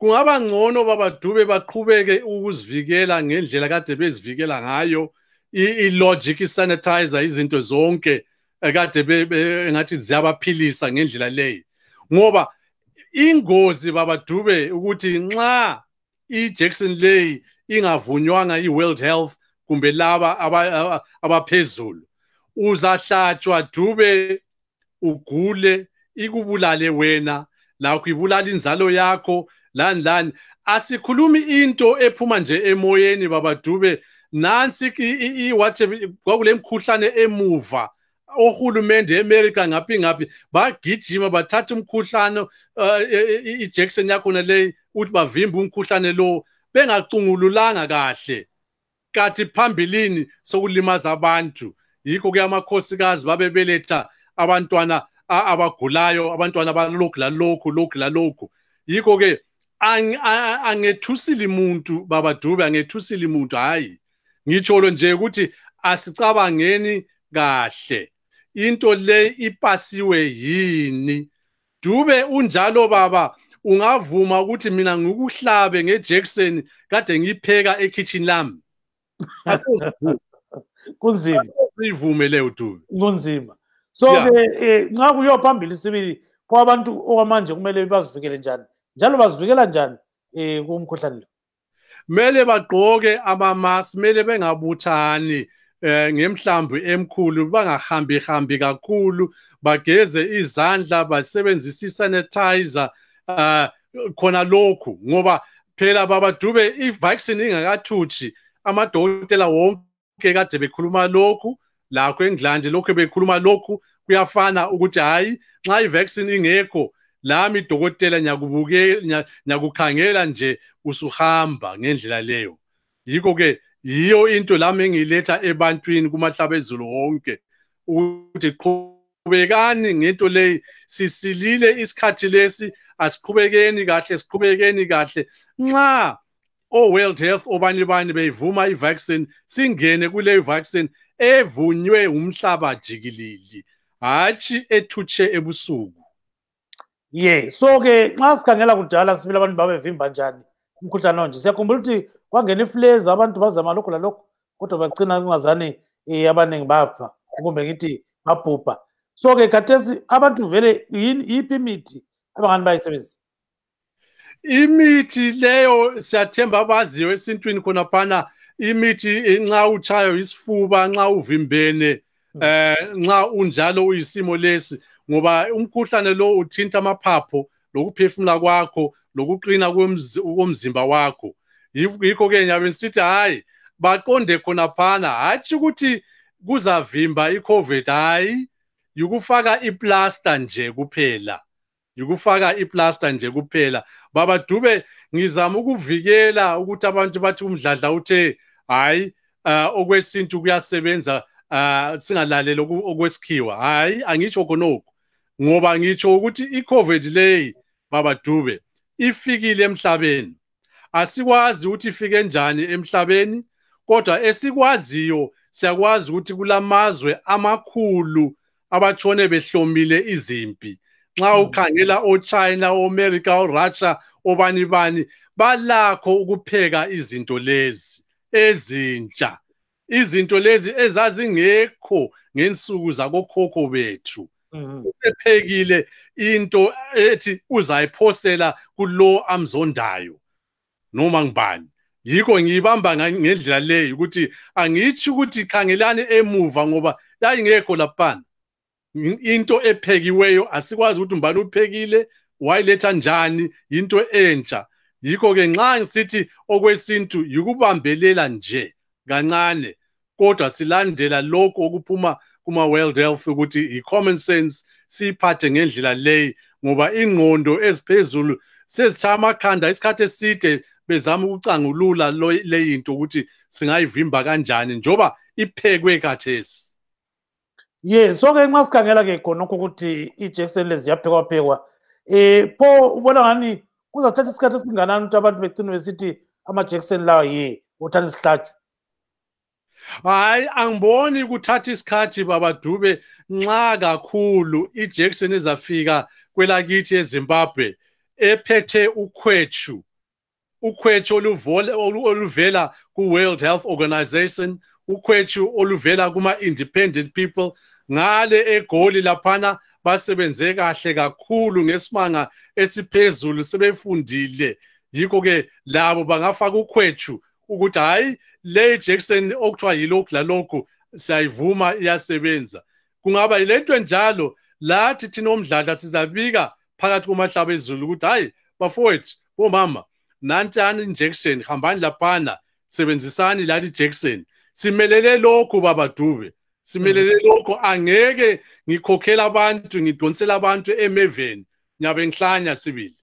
kungaba ngcono baba Dube baqhubeke ukuzivikela ngendlela kade bezivikela ngayo, i-logic, i-sanitizer, izinto zonke kade engathi ziyabaphilisa ngendlela leyo, ngoba ingozi baba Dube ukuthi nxa i-Jackson Leigh ingavunywanga i-World Health kumbe laba abaphezulu, uzahlatshwa Dube, ugule, ikubulale wena, lakho ibulala inzalo yakho, lani. Asikhulumi into ephuma nje emoyeni baba Dube. Nansi kwakule mkhuhlane emuva, ohulumende eAmerica ngaphi bagijima bathatha umkhuhlane i-Jackson yakhona le uthi bavimba umkhuhlane lo bengacungululanga kahle, kanti phambilini sokulimaza abantu. Yikho ke amakhosikazi babebeletha abantwana abagulayo, abantwana abalokhu. Yikho ke angethusile umuntu baba Dube, angethusile umuntu. Hayi, ngitsholo nje ukuthi asicabangeni kahle, into le ipasiwe yini. Dube unjalo baba, ungavuma ukuthi mina ngikuhlabe ngeJackson kade ngipheka ekitchen lami? Kunzima. Uyivume leyo Dube. Kunzima. So-ke nxa kuyophambili sibili kwabantu okwamanje kumele bazivikele njani, njalo bazivikela njani kumkhuhlane lo? Mele bagqoke ama-mask, mele bengabuthani ngemhlambi emkhulu, bangahambi kakhulu, bageze izandla, basebenzise i-sanitizer, khona lokhu, ngoba phela baba Dube i-vaccine ingakathuthi, amadokotela wonke kade bekhuluma lokhu, lakho eNgilandi lokho bekhuluma lokhu, kuyafana ukuthi hayi nxa i-vaccine ingekho, lami dokotela nyakukhangela nje usuhamba ngendlela leyo. Yikho ke yiyo into lami engiletha ebantwini kumahlabezulu wonke ukuthi qhubekani ngento leyi, sisilile isikhathi lesi, asiqhubekeni kahle. Nxa World Health obani beyivuma i-vaccine, singene kuleyo vaccine evunywe umhlaba jikelele, hatshi ethutshe ebusuku. So-ke nxa sikhangela kudala sibili abantu babevimba njani umkhuhlane onje, siyakhumbula ukuthi kwangena iflezi, abantu bazama lokho lalokho, kodwa bagcina kungazani abaningi bafa, kumbe ngithi babhubha. So-ke khathesi abantu vele yiphi imithi abangani bayisebenzisa? Imithi leyo siyathemba abaziyo esintwini khonaphana, imithi nxa utshayo isifuba, nxa uvimbene, nxa unjalo uyisimo lesi, ngoba umkhuhlane lo uthinta amaphapho, lokuphefumula kwakho, lokuqina komzimba wakho. Yikho ke ngiyabe nsithi hayi baqonde khonaphana, hatshi ukuthi kuzavimba i-COVID, hayi yikufaka iplaster nje kuphela. Baba Dube, ngizama ukuvikela ukuthi abantu bathi umdladla uthe hayi okwesintu kuyasebenza, singalaleli okwesikhiwa. Hayi, angitsho khonokho, ngoba ngitsho ukuthi i-COVID leyi baba Dube ifikile emhlabeni. Asikwazi ukuthi ifike njani emhlabeni, kodwa esikwaziyo siyakwazi ukuthi kulamazwe amakhulu abatshone behlomile izimpi. Nxa ukhangela o-China, o-America, o-Russia, obani balakho ukupheka izinto lezi ezintsha, izinto lezi ezazingekho ngensuku zakokhokho bethu. Usephekile into ethi uzayiphosela kulo amzondayo noma ngibani. Yikho ngiyibamba ngendlela leyo ukuthi angithi ukuthi khangelani emuva, ngoba yayingekho laphana into ephekiweyo, asikwazi ukuthi mbani uphekile, wayiletha njani, into entsha. Yikho ke nxa ngisithi okwesintu yikubambelela nje kancane, kodwa silandela lokho okuphuma kuma-World Health ukuthi i-common sense siyiphathe ngendlela leyi, ngoba ingqondo eziphezulu sezitshaya amakhanda isikhathi eside bezama ukucangulula le into ukuthi singayivimba kanjani njoba iphekwe khathesi. So-ke nxa sikhangela-ke khonokho ukuthi i-Jackson lezi yaphekwaphekwa, pho ubona ngani kuzathatha isikhathi esinganani ukuthi abantu begcine besithi ama-Jackson lawa uthatha isihlatshwe? Hayi, angiboni kuthatha isikhathi baba Dube. Nxa kakhulu i-Jackson ezafika kwelakithi eZimbabwe ephethe ukhwetshu ukhwetshu oluvela ku-World Health Organization, ukhwetshu oluvela kuma-independent people, ngale eGoli laphana basebenze kahle kakhulu ngesimanga esiphezulu, sebefundile. Yikho-ke labo bangafaka ukhwetshu ukuthi hayi le Jackson okuthiwa yilokhu lalokhu siyayivuma iyasebenza. Kungaba yilento njalo lathi thina omdladla sizabika phakathi komahlaba ezulu ukuthi hayi bafowethu bomama nantshani injection, hambani laphana sebenzisani lali Jackson. Simelele lokhu baba Dube, simelele lokhu. Angeke ngikhokhela abantu ngidonsela abantu emeveni nyabe ngihlanya sibili.